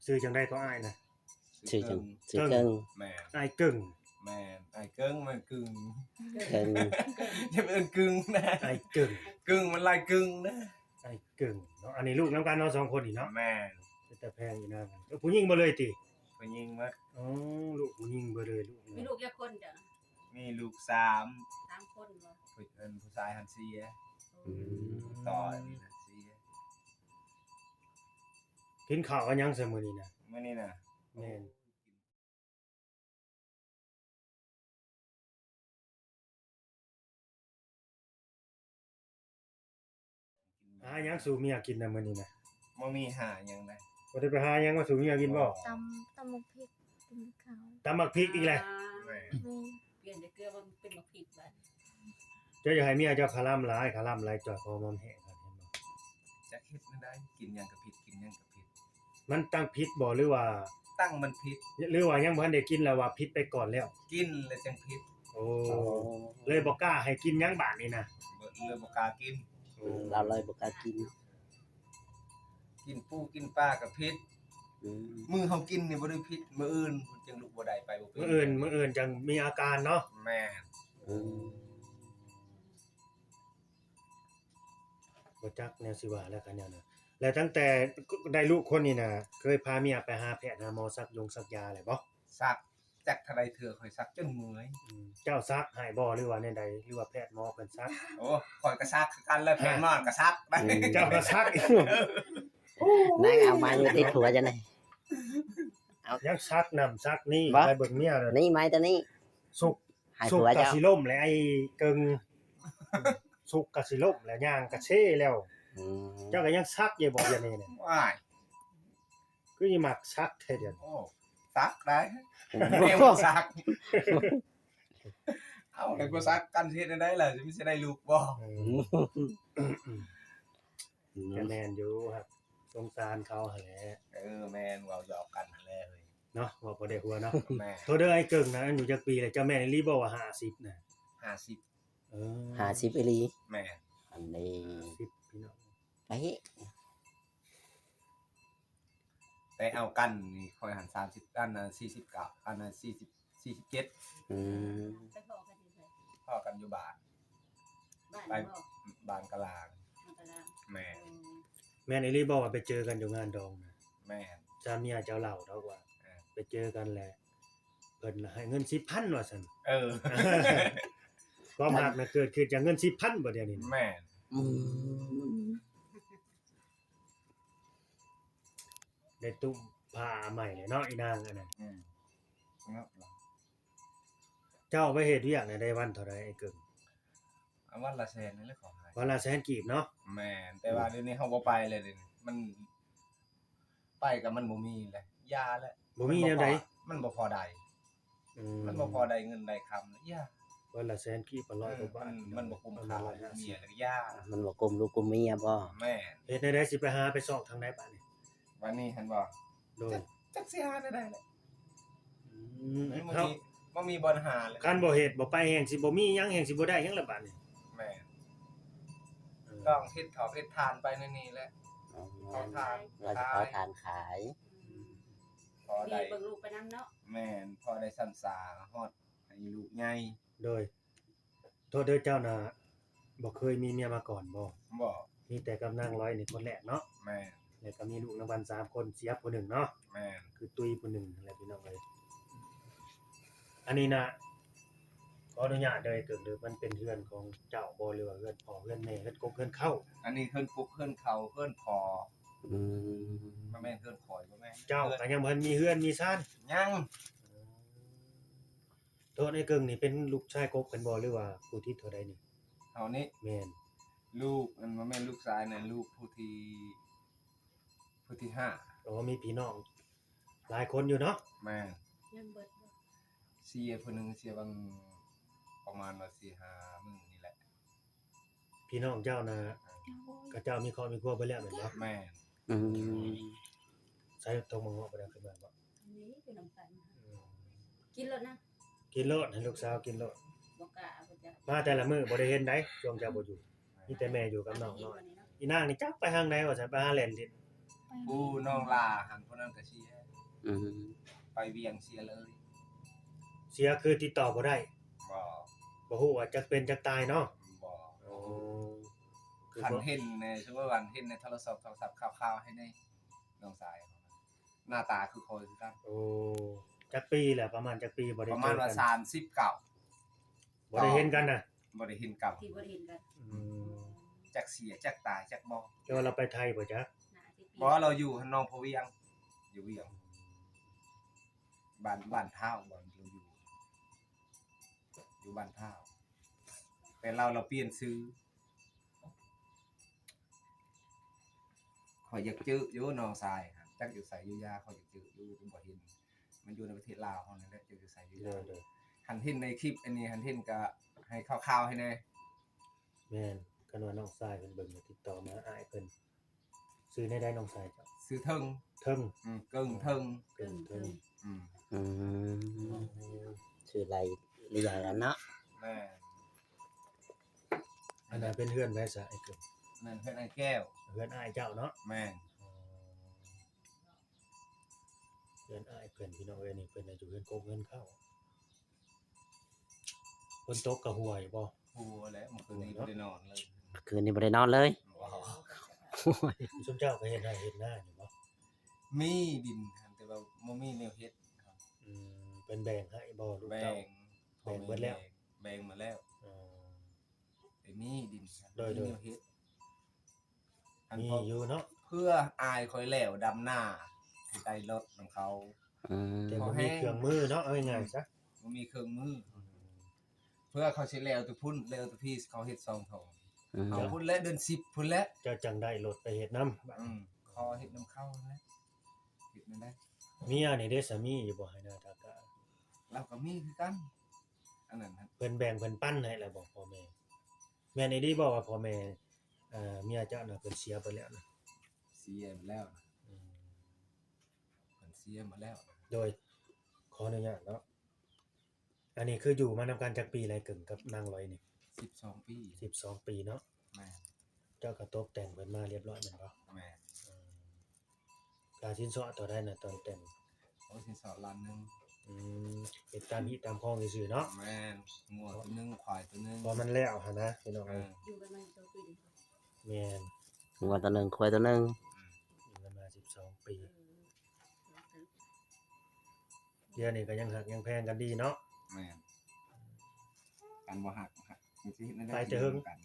ຊື່ຈັ່ງໃດກໍອ້າຍນະ? ຊື່ຫຍັງ? ຊື່ເກິ່ງ. ແມ່ນ ອ້າຍເກິ່ງ. ແມ່ນ ອ້າຍເກິ່ງ ແມ່ນກຶ່ງ. ເກິ່ງ ຢ່າໄປເອີ້ນກຶ່ງນະ ອ້າຍເກິ່ງ. ກຶ່ງມັນຫຼາຍກຶ່ງນະ ອ້າຍເກິ່ງເນາະ. ອັນນີ້ລູກນຳກັນເນາະ ສອງຄົນນີ້ເນາະ. ແມ່ນ ເປັນຕາແພງຢູ່ນະ. ເອີ ຜູ້ຍິງເບິດເລີຍຕິ? ຜູ້ຍິງເບິດ. ອໍ ລູກຜູ້ຍິງເບິດເລີຍ. ລູກ ມີລູກຈັກຄົນເຈົ້າ? ມີລູກສາມ. ສາມຄົນບໍ່? ຜູ້ ເອີ້ນຜູ້ຊາຍຫັ້ນເສຍ. ອືມ ຕໍ່ອັນນີ້ນະເສຍ. ກິນເຂົ້າກັບຫຍັງຊະມື້ນີ້ນະ? ມື້ນີ້ນະ? ແມ່ນ. ຫາຫຍັງສູ່ເມຍກິນນະມື້ນີ້ນະ? ບໍ່ມີຫາຫຍັງໃດ. ບໍ່ໄດ້ໄປຫາຫຍັງມາສູ່ເມຍກິນບໍ່? ຕຳ ຕຳໝາກພິກ ກິນເຂົ້າ. ຕຳໝາກພິກອີກແລ້ວ. ແມ່ນ ແມ່ນ. ປ່ຽນຈາກເກືອມາເປັນໝາກພິກບາດ. ເຈົ້າຢ່າໃຫ້ເມຍເຈົ້າຄະລຳຫຼາຍ ຄະລຳຫຼາຍຈ່ອຍຄໍມອມແຫ້ງ. ຈັກເຮັດແນວໃດ ກິນຫຍັງກໍຜິດ ກິນຫຍັງກໍຜິດ. ມັນຕັ້ງຜິດບໍ່ ຫຼືວ່າ ຕັ້ງມັນຜິດ ຫຼືວ່າຍັງບໍ່ທັນໄດ້ກິນແລ້ວວ່າຜິດໄປກ່ອນແລ້ວ? ກິນແລ້ວຈັ່ງຜິດ. ໂອ້ ເລີຍບໍ່ກ້າໃຫ້ກິນຫຍັງບາດນີ້ນະ. ເລີຍບໍ່ກ້າກິນ. ອືມ ລາວເລີຍບໍ່ກ້າກິນ. ກິນປູກິນປາກໍຜິດ. ອືມ ມື້ເຮົາກິນນີ້ບໍ່ໄດ້ຜິດ ມື້ອື່ນຈັ່ງລຸກບໍ່ໄດ້ ໄປບໍ່ເປັນ. ມື້ອື່ນ ມື້ອື່ນຈັ່ງມີອາການເນາະ. ແມ່ນ. ອືມ ບໍ່ຈັກແນວຊິວ່າແລ້ວ ຄັນແນວນັ້ນ. ແລ້ວຕັ້ງແຕ່ໄດ້ລູກຄົນນີ້ນະ ເຄີຍພາເມຍໄປຫາແພດຫາໝໍ ສັກຢົງສັກຢາແລ້ວບໍ່? ສັກ ຈັກເທົ່າໃດເທື່ອ ຂ້ອຍສັກຈົນເມື່ອຍ. ອືມ ເຈົ້າສັກໃຫ້ບໍ່ ຫຼືວ່າແນວໃດ ຫຼືວ່າແພດໝໍເພິ່ນສັກ? ໂອ້ ຂ້ອຍກໍສັກຄືກັນແຫຼະ ແພດໝໍກໍສັກ. ອືມ ເຈົ້າກໍສັກອີກ. ນາງເອົາໄມ້ມາຕິດຫົວຈັ່ງໃດ? ເອົາ ຍັງສັກນັ້ນສັກນີ້ ບໍ່ ໄປເບິ່ງເມຍເລີຍ. ນີ້ໄມ້ຕົວນີ້ ສຸກ ໃຫ້ຜົວເຈົ້າ ສຸກກະຊິລົ້ມແລ້ວ ໄອ້ເກິ່ງ ສຸກກະຊິລົ້ມແລ້ວ ຍ່າງກະເຊແລ້ວ. ອືມ ເຈົ້າກໍຍັງສັກຢູ່ບໍ່ດຽວນີ້ນະ? ວ້າຍ ຄືຊິມັກສັກແທ້ດຽວນີ້. ໂອ້ ສັກໄດ້ ແນວມັນສັກ. ເອົາ ແລ້ວບໍ່ສັກກັນຊິເຮັດແນວໃດລະ ມັນຊິໄດ້ລູກບໍ່? ເອີ ອືມ ກໍແມ່ນຢູ່ ຮັກສົງສານເຂົາຫັ້ນແຫຼະ. ເອີ ແມ່ນ ເວົ້າຢອກກັນຫັ້ນແຫຼະເຮີ້ຍ ເນາະ ເວົ້າພໍໄດ້ຫົວເນາະ. ແມ່ນ. ໂທດເດີ ອ້າຍເກິ່ງນະ ອາຍຸຈັກປີແລ້ວ? ເຈົ້າແມ່ນອີ່ຫຼີບໍ່ວ່າຫ້າສິບນະ? ຫ້າສິບ. ເອີ ຫ້າສິບອີ່ຫຼີ. ແມ່ນ. ອັນນີ້ ຫ້າສິບ ພີ່ນ້ອງ ໄປ ແຕ່ເອົາກັນນີ້ຂ້ອຍຫັ້ນສາມສິບ ອັນນັ້ນສີ່ສິບເກົ້າ ອັນນັ້ນສີ່ສິບ ສີ່ສິບເຈັດ. ອືມ ໄປພໍ້ກັນຢູ່ໃສ? ພໍ້ກັນຢູ່ບ້ານ. ບ້ານ ໄປ ບໍ່? ບ້ານກະລາງ. ບ້ານກະລາງ. ແມ່ນ. ໂອ້ ແມ່ນອີ່ຫຼີບໍ່ວ່າໄປເຈີກັນຢູ່ງານດອງນະ? ແມ່ນ. ສາມີເຈົ້າເລົ່າດອກວ່າ ເອີ ໄປເຈີກັນແຫຼະ ເພິ່ນໃຫ້ເງິນສິບພັນວ່າຊັ້ນ. ເອີ ຄວາມຮັກນະເກີດຂຶ້ນຈາກເງິນສິບພັນບໍ່ດຽວນີ້? ແມ່ນ. ອືມ ໄດ້ຕຸ້ມຜ້າໃໝ່ແລ້ວເນາະ ອີນາງອັນນັ້ນ. ອືມ ເນາະ ເຈົ້າໄປເຮັດວຽກນະ ໄດ້ວັນເທົ່າໃດ ອ້າຍເກິ່ງ? ເອົາວັນລະແສນນີ້ແຫຼະ ຂໍໃຫ້ ວັນລະແສນກີບເນາະ. ແມ່ນ. ແຕ່ວ່າ ອືມ ດຽວນີ້ເຮົາບໍ່ໄປແລ້ວ ດຽວນີ້ມັນ ໄປກໍມັນບໍ່ມີແຫຼະ ຢ່າແຫຼະ. ບໍ່ມີແນວໃດ ມັນບໍ່ພໍໄດ້. ອືມ ມັນບໍ່ພໍໄດ້ເງິນໄດ້ຄຳ ຢ່າ ວັນລະແສນກີບ ພັນຮ້ອຍກວ່າບາດ. ມັນ ມັນບໍ່ກຸ້ມຄ່າລູກກຸ້ມເມຍ ຢ່າ ມັນບໍ່ກຸ້ມລູກກຸ້ມເມຍບໍ່? ແມ່ນ. ເຮັດແນວໃດ ຊິໄປຫາໄປຊອກທາງໃດບາດນີ້? ບາດນີ້ຫັ້ນບໍ່? ໂດຍ ຈັກ ຈັກຊິຫາແນວໃດແຫຼະ. ອືມ ມັນບໍ່ມີ ບໍ່ມີບ່ອນຫາເລີຍ. ຄັນບໍ່ເຮັດບໍ່ໄປ ແຮ່ງຊິບໍ່ມີຫຍັງ ແຮ່ງຊິບໍ່ໄດ້ຫຍັງລະບາດນີ້. ແມ່ນ. ເອີ ຕ້ອງເຮັດເຂົ້າເຮັດທານໄປແນວນີ້ແຫຼະ. ອໍ ເຂົ້າທານ ລາວຈະເຂົ້າທານຂາຍ. ອືມ ພໍໄດ້ ມີເບິ່ງລູກໄປນຳເນາະ. ແມ່ນ. ພໍໄດ້ຊຳຊາຮອດໃຫ້ລູກໃຫຍ່. ໂດຍ. ໂທດເດີ ເຈົ້ານະ ບໍ່ເຄີຍມີເມຍມາກ່ອນບໍ່? ບໍ່. ມີແຕ່ກັບນາງລອຍນີ້ຄົນແລກເນາະ? ແມ່ນ. ແລ້ວກໍມີລູກນຳກັນສາມຄົນ ເສຍຜູ້ໜຶ່ງເນາະ? ແມ່ນ. ຄືຕຸ້ຍຜູ້ໜຶ່ງຫັ້ນແຫຼະ ພີ່ນ້ອງເອີຍ. ອັນນີ້ນະ ຂໍອະນຸຍາດເດີ ເກີດ ມັນເປັນເຮືອນຂອງເຈົ້າບໍ່ ຫຼືວ່າເຮືອນພໍ່ເຮືອນແມ່ ເຮືອນກົກເຮືອນເຄົ້າ? ອັນນີ້ເຮືອນກົກເຮືອນເຄົ້າ ເຮືອນພໍ່. ອືມ ບໍ່ແມ່ນເຮືອນຂ້ອຍ ບໍ່ແມ່ນ. ເຈົ້າກໍຍັງບໍ່ທັນມີເຮືອນມີຊານ? ຍັງ. ໂທດ ອ້າຍເກິ່ງນີ້ເປັນລູກຊາຍກົກເພິ່ນບໍ່ ຫຼືວ່າຜູ້ທີເທົ່າໃດນີ້? ເຮົານີ້? ແມ່ນ. ລູກ ອັນ ບໍ່ແມ່ນລູກຊາຍນະ ລູກຜູ້ທີ ຜູ້ທີຫ້າ. ອໍ ມີພີ່ນ້ອງຫຼາຍຄົນຢູ່ເນາະ? ແມ່ນ. ຍັງເບິດບໍ່? ເສຍຜູ້ໜຶ່ງ ເສຍຫວ່າງປະມານວ່າສີ່ຫ້າມື້ນີ້ແຫຼະ. ພີ່ນ້ອງເຈົ້ານະ ເຂົາເຈົ້າມີຄອບມີຄົວເບິດແລ້ວແມ່ນບໍ່? ແມ່ນ. ອືມ ໃສ່ຕົກມາເງາະບໍ່ໄດ້ຂຶ້ນມາບໍ່? ນີ້ຢູ່ນຳກັນ. ອືມ ກິນໂລດນະ ກິນໂລດ ໃຫ້ລູກສາວກິນໂລດ. ບໍ່ກ້າ ບໍ່ກ້າ ມາແຕ່ລະມື້ບໍ່ໄດ້ເຫັນໃດ ຊ່ວງເຈົ້າບໍ່ຢູ່ ມີແຕ່ແມ່ຢູ່ກັບນ້ອງນ້ອຍ. ອີນາງນີ້ຈັກໄປທາງໃດວ່າຊັ້ນ ໄປຫາແລ່ນຫຼິ້ນ. ຜູ້ນ້ອງຫຼ້າຫັ້ນ ຜູ້ນັ້ນກໍເສຍ. ອືມ ໄປວຽງເສຍເລີຍ. ເສຍຄືຕິດຕໍ່ບໍ່ໄດ້? ບໍ່ ບໍ່ຮູ້ວ່າຈັກເປັນຈັກຕາຍເນາະ? ບໍ່. ໂອ້ ຄັນເຫັນໃນ ສົມມຸດວ່າເຫັນໃນໂທລະສັບ ໂທລະສັບຂ່າວໆໃຫ້ແດ່ ນ້ອງຊາຍ ໜ້າຕາຄືຂ້ອຍຄືກັນ. ໂອ້ ຈັກປີແລ້ວ? ປະມານຈັກປີບໍ່ໄດ້ເຈີກັນ? ປະມານວ່າສາມສິບເກົ້າ. ບໍ່ໄດ້ເຫັນກັນນະ? ບໍ່ໄດ້ເຫັນກັນ ທີ່ບໍ່ໄດ້ເຫັນກັນ. ອືມ ຈັກເສຍຈັກຕາຍຈັກບໍ່. ແຕ່ວ່າລາວໄປໄທບໍ່ຈັກ? ບໍ່ ລາວຢູ່ໜອງພະວຽງ ຢູ່ວຽງ ບ້ານ ບ້ານພ້າວ ບ່ອນລາວຢູ່ ຢູ່ບ້ານພ້າວ. ແຕ່ລາວ ລາວປ່ຽນຊື່. ຂ້ອຍຢາກຈື່ຢູ່ນ້ອງຊາຍ ຈັກຢູ່ໃສຢູ່ຢາ ຂ້ອຍຢາກຈື່ຢູ່ ແຕ່ບໍ່ເຫັນ. ມັນຢູ່ໃນປະເທດລາວເຮົານີ້ແຫຼະ ຈັກຢູ່ໃສຢູ່ຢາ. ໂດຍໆ ຄັນເຫັນໃນຄລິບອັນນີ້ ຄັນເຫັນກໍໃຫ້ຂ່າວໆໃຫ້ແດ່. ແມ່ນ ຄັນວ່ານ້ອງຊາຍເພິ່ນເບິ່ງ ຕິດຕໍ່ມາຫາອ້າຍເພິ່ນ. ຊື່ແນວໃດນ້ອງຊາຍເຈົ້າ? ຊື່ເທິງ. ເທິງ. ອືມ ເກິ່ງເທິງ. ເກິ່ງເທິງ. ອືມ ອືມ ຊື່ໄລ່ເລີຍເນາະ. ແມ່ນ. ອັນນັ້ນເປັນເຮືອນໃຜຊະ ອ້າຍເກິ່ງ? ນັ້ນເຮືອນອ້າຍແກ້ວ. ເຮືອນອ້າຍເຈົ້າເນາະ? ແມ່ນ. ອໍ ເຮືອນອ້າຍເພິ່ນ ພີ່ນ້ອງເອີຍ ນີ້ເພິ່ນຢູ່ເຮືອນກົກເຮືອນເຂົ້າ. ຝົນຕົກກໍຮົ່ວຢູ່ບໍ່? ຮົ່ວແຫຼະ ມື້ຄືນນີ້ບໍ່ໄດ້ນອນເລີຍ. ມື້ຄືນນີ້ບໍ່ໄດ້ນອນເລີຍ? ບໍ່. ຊຸມເຈົ້າກໍເຮັດໄຮ່ເຮັດນາຢູ່ບໍ່? ມີດິນ ແຕ່ວ່າບໍ່ມີແນວເຮັດ. ອືມ ເພິ່ນແບ່ງໃຫ້ບໍ່ ລູກເຕົ້າ? ແບ່ງ ແບ່ງເບິດແລ້ວ? ແບ່ງໝົດແລ້ວ. ອໍ ແຕ່ມີດິນ ໂດຍໆ ມີແນວເຮັດ. ອັນ ມີຢູ່ເນາະ ເພື່ອອ້າຍຂ້ອຍແລ້ວດຳນາ ຊິໄດ້ລົດນຳເຂົາ. ອືມ ແຕ່ບໍ່ມີເຄື່ອງມືເນາະ ເອົາງ່າຍໆຊະ ບໍ່ມີເຄື່ອງມື. ອືມ ເພື່ອເຂົາຊິແລ້ວແຕ່ພຸ້ນ ແລ້ວແຕ່ພີ້ ເຂົາເຮັດສອງທໍ່. ອືມ ເອົາພຸ້ນແຫຼະ ເດືອນສິບພຸ້ນແຫຼະ ເຈົ້າຈັ່ງໄດ້ລົດໄປເຮັດນຳ. ອືມ ຂໍເຮັດນຳເຂົາຫັ້ນແຫຼະ ເຮັດແນວໃດ? ເມຍນີ້ເດ້ ສາມີຢູ່ບໍ່ ໃຫ້ໜ້າຕາກະ? ລາວກໍມີຄືກັນ ອັນນັ້ນ ເພິ່ນແບ່ງເພິ່ນປັນໃຫ້ແລ້ວບໍ່ ພໍ່ແມ່? ແມ່ນອີ່ຫຼີບໍ່ວ່າພໍ່ແມ່ ເອີ ເມຍເຈົ້ານະ ເພິ່ນເສຍໄປແລ້ວນະ? ເສຍໄປແລ້ວນະ. ອືມ ເພິ່ນເສຍໝົດແລ້ວ. ໂດຍ ຂໍອະນຸຍາດເນາະ ອັນນີ້ຄືຢູ່ມານຳກັນຈັກປີແລ້ວ ເກິ່ງກັບນາງລອຍນີ້? ສິບສອງປີ. ສິບສອງປີເນາະ. ແມ່ນ. ເຈົ້າກໍຕົບແຕ່ງເພິ່ນມາຮຽບຮ້ອຍແມ່ນບໍ່? ແມ່ນ. ອືມ ຄ່າສິນສອດເທົ່າໃດນະຕອນແຕ່ງ? ໂອ້ ສິນສອດລ້ານໜຶ່ງ. ອືມ ເຮັດຕາມຮີດຕາມຄອງຊື່ໆເນາະ. ແມ່ນ. ງົວໂຕໜຶ່ງ ຄວາຍໂຕໜຶ່ງ ພໍມັນແລ້ວຫັ້ນນະ ພີ່ນ້ອງເອີຍ. ແມ່ນ. ງົວໂຕໜຶ່ງ ຄວາຍໂຕໜຶ່ງ. ອືມ ຢູ່ກັນມາສິບສອງປີ. ເອີ ດຽວນີ້ກໍຍັງຮັກຍັງແພງກັນດີເນາະ. ແມ່ນ. ກັນບໍ່ຮັກ ມັນຊິເຮັດແນວໃດ ໄປແຕ່ເຫິງ ກັນ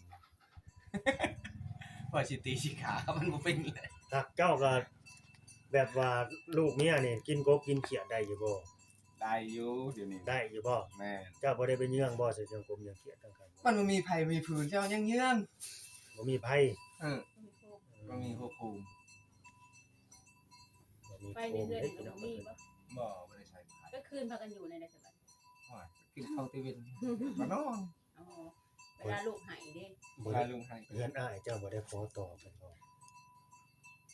ວ່າຊິຕີຊິຂາ ມັນບໍ່ເປັນແຫຼະ. ຮັກເຈົ້າກໍແບບວ່າລູກເມຍນີ້ກິນກົບກິນຂຽດໄດ້ຢູ່ບໍ່? ໄດ້ຢູ່ ດຽວນີ້ໄດ້ຢູ່ບໍ່? ແມ່ນ. ເຈົ້າບໍ່ໄດ້ໄປເຍືອງບໍ່ ໃສ່ເຄື່ອງກົບເຍືອງຂຽດຕ່າງກັນ? ມັນບໍ່ມີໃຜມີຜືນ ເຈົ້າຍັງເຍືອງ ບໍ່ມີໃຜ. ເອີ ບໍ່ມີຫົວໂຄມ. ບໍ່ມີ ໄຟໃນເຮືອນນີ້ກໍບໍ່ມີບໍ່? ບໍ່ ບໍ່ໄດ້ໃຊ້ໄຟ. ກາງຄືນພາກັນຢູ່ໃນໃດສະບັດ? ໂອ້ຍ ກິນເຂົ້າແຕ່ເວັນ ກໍນອນ. ອໍ ເວລາລູກໄຫ້ເດ້? ເວລາລູກໄຫ້ ເຮືອນອ້າຍເຈົ້າບໍ່ໄດ້ຂໍຕໍ່ເພິ່ນບໍ່?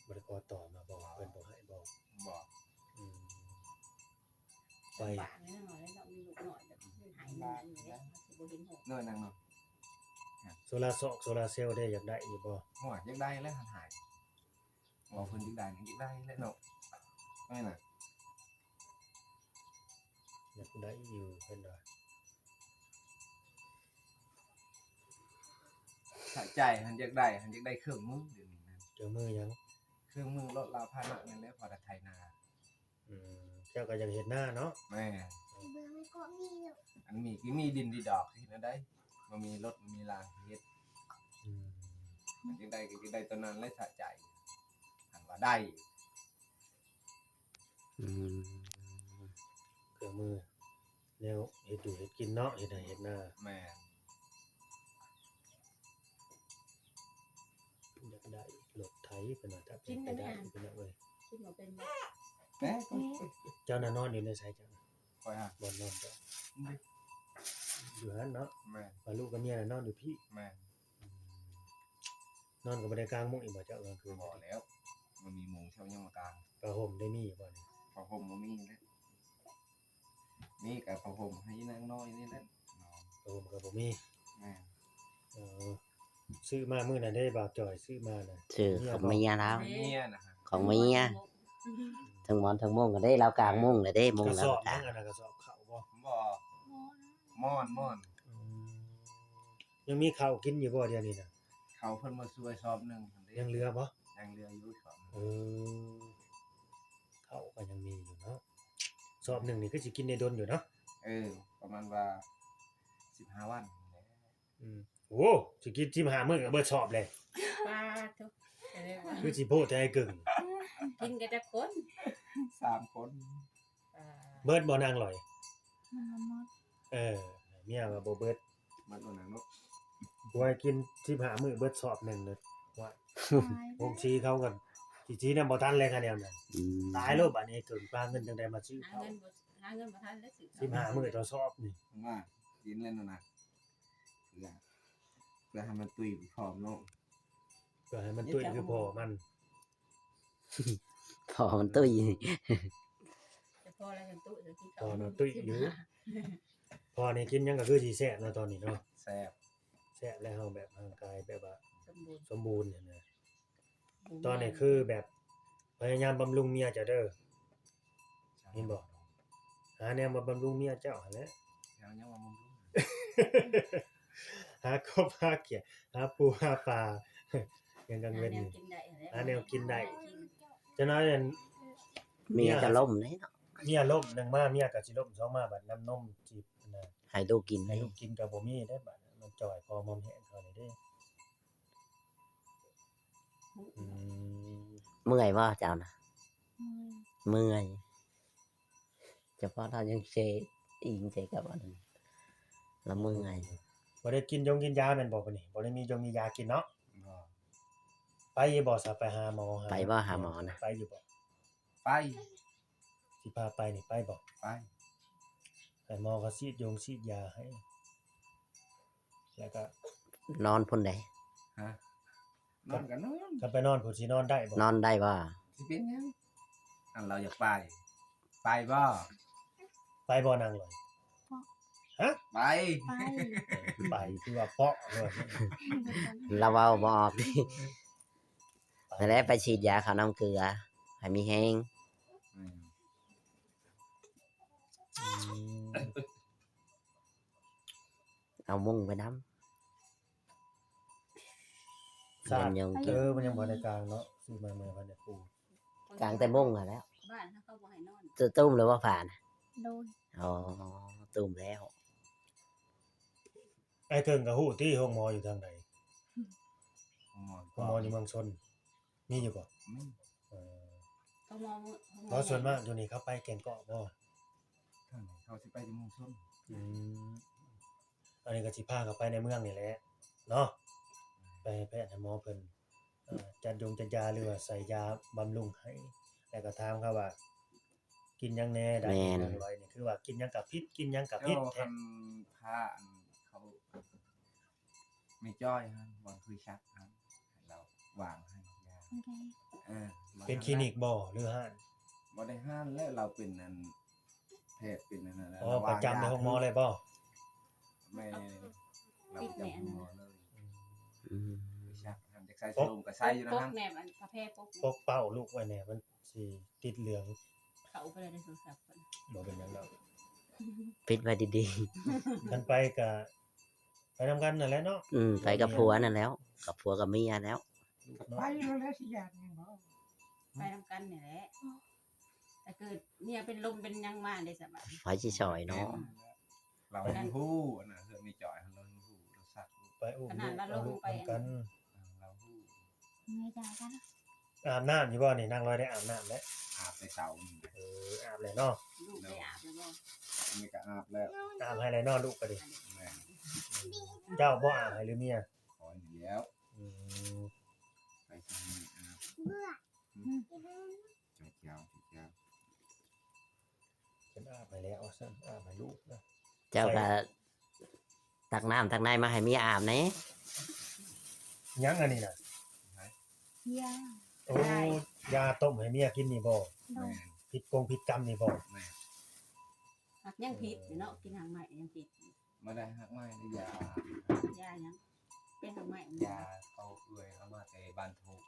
ບໍ່ໄດ້ຂໍຕໍ່ມາບໍ່? ເພິ່ນບໍ່ໃຫ້ບໍ່? ບໍ່. ອືມ ໄປ ລຳບາກແນ່ນອນເນາະ ມີລູກນ້ອຍແບບມັນໃຫ້ມັນອັນນີ້ເດ້ ມັນຊິບໍ່ເຫັນຫົກ ນ້ອຍນາງເນາະ. ໂຊລາຊອກໂຊລາເຊວເດ້ ຢາກໄດ້ຢູ່ບໍ່? ໂອ້ຍ ຢາກໄດ້ແລ້ວ ຄັນໃຫ້ ເວົ້າເພິ່ນຢາກໄດ້ ຢາກໄດ້ແຫຼະເນາະ ແມ່ນນະ. ຢາກໄດ້ຢູ່ເພິ່ນວ່າ ຖ້າໃຈຫັ້ນຢາກໄດ້ ຫັ້ນຢາກໄດ້ເຄື່ອງມືດຽວນີ້ນະ. ເຄື່ອງມືຫຍັງ? ເຄື່ອງມືລົດລາພານະນັ້ນແຫຼະ ພໍໄດ້ໄຖນາ. ອືມ ເຈົ້າກໍຢາກເຮັດນາເນາະ? ແມ່ນ. ອັນມີ ມີດິນດີດອກ ເຮັດແນວໃດ? ບໍ່ມີລົດ ບໍ່ມີລາງ ເຮັດ. ອືມ ຢາກໄດ້ກໍຢາກໄດ້ຕົວນັ້ນແຫຼະ ສະໃຈ ຄັນວ່າໄດ້. ອືມ ເຄື່ອງມື ແນວເຮັດຢູ່ເຮັດກິນເນາະ ເຮັດໄຮ່ເຮັດນາ. ແມ່ນ. ຢາກໄດ້ລົດໄຖເພິ່ນວ່າ ຖ້າເປັນໄປໄດ້ ພີ່ນ້ອງເອີຍ. ກິນບໍ່ເປັນບໍ່? ແມ່ນ. ເຈົ້ານະນອນຢູ່ໃນໃສເຈົ້າ? ຂ້ອຍຫາ ບ່ອນນອນເຈົ້າ ນີ້ ຢູ່ຫັ້ນເນາະ. ແມ່ນ. ວ່າລູກກັບເມຍນະນອນຢູ່ພີ້. ແມ່ນ. ອືມ ນອນກໍບໍ່ໄດ້ກາງມຸ້ງອີກບໍ່ເຈົ້າກາງຄືນ? ບໍ່ແລ້ວ ບໍ່ມີມຸ້ງເຈົ້າຍັງມາກາງ. ຜ້າຫົ່ມໄດ້ມີຢູ່ບໍ່ນີ້? ຜ້າຫົ່ມບໍ່ມີແຫຼະ. ມີກໍຜ້າຫົ່ມໃຫ້ນາງນ້ອຍນີ້ແຫຼະນອນ. ຜ້າຫົ່ມກໍບໍ່ມີ. ແມ່ນ. ເອີ ຊື້ມາມື້ນັ້ນເດ້ ບ່າວຈ່ອຍຊື້ມານະ ຊື້ຂອງເມຍລາວ. ເມຍນະ ຂ ຂອງເມຍ ເທິງໝອນເທິງມຸ້ງກໍໄດ້ ລາວກາງມຸ້ງແລ້ວເດ້ ມຸ້ງແລ້ວ ກະສອບຫຍັງອັນນັ້ນ ກະສອບເຂົ້າບໍ່? ບໍ່ ໝອນ ໝອນ ອືມ ຍັງມີເຂົ້າກິນຢູ່ບໍ່ດຽວນີ້ນະ? ເຂົ້າເພິ່ນມາຊ່ວຍສອບໜຶ່ງຫັ້ນເດ້ ຍັງເຫຼືອບໍ່? ຍັງເຫຼືອຢູ່ສອບໜຶ່ງ ເອີ ເຂົ້າກໍຍັງມີຢູ່ເນາະ ສອບໜຶ່ງນີ້ຄືຊິກິນໄດ້ດົນຢູ່ເນາະ? ເອີ ປະມານວ່າສິບຫ້າວັນນີ້ແຫຼະ ອືມ ໂອ້ ຊິກິນສິບຫ້າມື້ກໍເບິດສອບເລີຍ ປາໂທ້ ຄືຊິໂພດແທ້ອ້າຍເກິ່ງ ກິນກັນຈັກຄົນ? ສາມຄົນ ເບິດບໍ່ນາງລອຍ? ເອີ ເມຍວ່າບໍ່ເບິດ ເບິດບໍ່ນາງເນາະ ຜົວໃຫ້ກິນສິບຫ້າມື້ເບິດສອບໜຶ່ງເລີຍ ວ່າ ໂຮງສີເຂົາກໍຊິສີນຳບໍ່ທັນແລ້ວ ຄັນແນວນັ້ນ ອືມ ຕາຍໂລດ ບາດນີ້ເກີດຫາເງິນຈັ່ງໃດມາຊື້ ຫາເງິນບໍ່ ຫາເງິນບໍ່ທັນແລ້ວຊື້ ສິບຫ້າມື້ຕໍ່ສອບນີ້ ວ່າກິນແລ້ວນະ ເພື່ອ ເພື່ອໃຫ້ມັນຕຸ້ຍຄືພໍ່ມັນເນາະ ເພື່ອໃຫ້ມັນຕຸ້ຍຄືພໍ່ມັນ ພໍ່ມັນຕຸ້ຍ ແຕ່ພໍ່ລະຍັງຕຸ້ຍ ພໍ່ນະຕຸ້ຍຢູ່ ພໍ່ນີ້ກິນຫຍັງກໍຄືຊິແຊບເນາະຕອນນີ້ເນາະ ແຊບ ແຊບແລ້ວ ເຮົາແບບຮ່າງກາຍແບບວ່າສົມບູນ ສົມບູນຫັ້ນນະ ຕອນນີ້ຄືແບບພະຍາຍາມບຳລຸງເມຍເຈົ້າເດີ ເຫັນບໍ່? ຫາແນວມາບຳລຸງເມຍເຈົ້າຫັ້ນແຫຼະ ຫາຫຍັງມາບຳລຸງ ຫາກົບຫາຂຽດ ຫາປູຫາປາ ຍັງກາງເວັນນີ້ ຫາແນວກິນໄດ້ ຈັກໜ້ອຍອັນ ເມຍກໍລົ້ມເດ້ເນາະ ເມຍລົ້ມໜຶ່ງມາ ເມຍກໍຊິລົ້ມສອງມາ ບັດນ້ຳນົມຊິ ໃຫ້ລູກກິນ ໃຫ້ລູກກິນກໍບໍ່ມີເດ້ ບັດມັນຈ່ອຍພໍມອມແຫ້ງເຂົານີ້ເດ້. ອືມ ເມື່ອຍບໍ່ເຈົ້ານະ? ເມື່ອຍ ເຈົ້າພໍ່ລາວຍັງເຊອີງເຊກັບອັນນັ້ນ ລາວເມື່ອຍ. ບໍ່ໄດ້ກິນຢົງກິນຢາແມ່ນບໍ່ບັດນີ້? ບໍ່ໄດ້ມີຢົງມີຢາກິນເນາະ? ບໍ່. ໄປຢູ່ບໍ່ຊະ? ໄປຫາໝໍ ໄປບໍ່ຫາໝໍນະ? ໄປຢູ່ບໍ່? ໄປ. ຊິພາໄປນີ້ໄປບໍ່? ໄປ. ໃຫ້ໝໍເຂົາສີດຢົງສີດຢາໃຫ້ ແລ້ວກໍນອນພຸ້ນເດ້. ຮະ? ນອນກໍນອນ. ຄັນໄປນອນພຸ້ນຊິນອນໄດ້ບໍ່? ນອນໄດ້ບໍ່? ຊິເປັນຫຍັງ? ອັນລາວຢາກໄປ ໄປບໍ່? ໄປບໍ່ນາງລອຍ? ຮະ? ໄປ. ໄປ. ໄປ ຄືວ່າເປາະເລີຍ ລາວເວົ້າບໍ່ອອກ. ນັ້ນແຫຼະ ໄປສີດຢາເຂົ້ານ້ຳເກືອ ໃຫ້ມີແຮງ. ອືມ ອືມ ເອົາມຸ້ງໄປນຳ. ສາດ ເອີ ມັນຍັງບໍ່ໄດ້ກາງເນາະ ຊື້ມາໃໝ່ພັນໄດ້ປູ ກາງແຕ່ມຸ້ງຫັ້ນແຫຼ້ວ. ບ້ານເຮົາເຂົາບໍ່ໃຫ້ນອນ. ຕຸ້ມແລ້ວບໍ່ຝານະ? ໂດຍ. ອໍ ຕຸ້ມແລ້ວ. ອ້າຍເຖິງກໍຮູ້ຕິ ໂຮງໝໍຢູ່ທາງໃດ? ໂຮງໝໍ ໂຮງໝໍຢູ່ເມືອງຊົນ ມີຢູ່ບໍ່? ມີ. ເອີ ໂຮງໝໍ ໂຮງໝໍ ເພາະສ່ວນມາກຢູ່ນີ້ເຂົາໄປແກ່ງເກາະບໍ່? ທາງນີ້ເຂົາຊິໄປຢູ່ເມືອງຊົນ. ອືມ ອັນນີ້ກໍຊິພາເຂົາໄປໃນເມືອງນີ້ແຫຼະເນາະ ໄປໃຫ້ແພດໃຫ້ໝໍເພິ່ນ ເອີ ຈັດຢົງຈັດຢາ ຫຼືວ່າໃສ່ຢາບຳລຸງໃຫ້ ແລ້ວກໍຖາມເຂົາວ່າ ກິນຫຍັງແດ່ໄດ້. ແມ່ນ. ນາງລອຍນີ້ຄືວ່າກິນຫຍັງກໍຜິດ ກິນຫຍັງກໍຜິດ. ໂອ້ ແທ້ ຄັນພາອັນເຂົາ ແມ່ຈ້ອຍຫັ້ນ ບ່ອນຄືຊັກຫັ້ນ ໃຫ້ລາວວາງໃຫ້ຢາ. ໂອເຄ. ເອີ ເປັນຄລີນິກບໍ່ ຫຼືຮ້ານ? ບໍ່ໄດ້ຮ້ານແຫຼະ ລາວເປັນອັນ ແພດເປັນອັນນັ້ນແຫຼະ. ອໍ ລາວວາງຢາ ປະຈຳໃນໂຮງໝໍເລີຍບໍ່? ແມ່ນ. ລາວປະຈຳໂຮງໝໍເລີຍ. ອືມ ຊັກຫັ້ນ ຢາກໃສ່ສະໂລມກໍໃສ່ຢູ່ນະ ປົກແນມ ອັນກາແຟປົກ ປົກເປົ້າລູກໄວ້ແດ່ ມັນ ຊິຕິດເຫຼືອງ. ເຂົ້າໄປແລ້ວໃນໂທລະສັບ. ບໍ່ເປັນຫຍັງດອກ ປິດໄວ້ດີໆ. ຄັນໄປກະໄປນຳກັນນັ້ນແຫຼະເນາະ. ອືມ ໄປກັບຜົວນັ້ນແຫຼ້ວ ກັບຜົວກັບເມຍແລ້ວ. ໄປແລ້ວຊິຢ້ານຫຍັງບໍ່? ໄປນຳກັນນີ້ແຫຼະ. ຖ້າເກີດເມຍເປັນລົມເປັນຫຍັງມາເດ້ສະບາຍ ໃຜຊິຊ່ອຍເນາະ? ລາວຮູ້ອັນນັ້ນ ເຮືອນແມ່ຈ້ອຍ ລາວຮູ້ ລາວຊັກ. ໄປອຸ້ມ ຂະໜາດວ່າລົງໄປນຳກັນ ລາວຮູ້. ອາບນ້ຳຢູ່ບໍ່ນີ້? ນາງລອຍໄດ້ອາບນ້ຳແລ້ວ? ອາບແຕ່ເຊົ້ານີ້. ເອີ ອາບແລ້ວເນາະ. ລູກໄດ້ອາບແລ້ວບໍ່? ແມ່ກໍອາບແລ້ວ. ອາບໃຫ້ແລ້ວເນາະ ລູກກໍດີ. ແມ່ນ. ເຈົ້າບໍ່ອາບໃຫ້ຫຼືເມຍ? ຂ້ອຍນີ້ແລ້ວ. ອືມ ໄປທາງນີ້ອາບ. ອືມ ເຈົ້າ ເຈົ້າ ເຈົ້າ ເພິ່ນອາບໃຫ້ແລ້ວວ່າຊັ້ນ ອາບໃຫ້ລູກນະ. ເຈົ້າກໍ ໃສ່ ຕັກນ້ຳຕັກໃນມາໃຫ້ເມຍອາບແດ່. ຫຍັງອັນນີ້ນະ? ຢາ. ໂອ້ ຢາຕົ້ມໃຫ້ເມຍກິນນີ້ບໍ່? ໂດຍ. ຜິດກົງຜິດກຳນີ້ບໍ່? ແມ່ນ. ຫາກຍັງຜິດຢູ່ເນາະ ກິນຫາກໄມ້ຍັງຜິດ. ບໍ່ໄດ້ຫາກໄມ້ ຢາ. ຢາຫຍັງ? ເປັນຫາກໄມ້. ຢາເຂົາເອື້ອຍເອົາມາແຕ່ບ້ານໂພກ.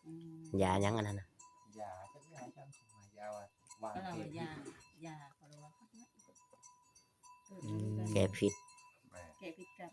ອືມ ຢາຫຍັງອັນນັ້ນນະ? ຢາ ຈັກຢາຫຍັງ ເຂົາວ່າຢາວ່າ ວາງ ເອີ ເພ ຢາ ຢາ ເຂົາເອີ້ນວ່າ ອືມ ແກ້ພິດ ແມ່ນ ແກ້ພິດກັນ.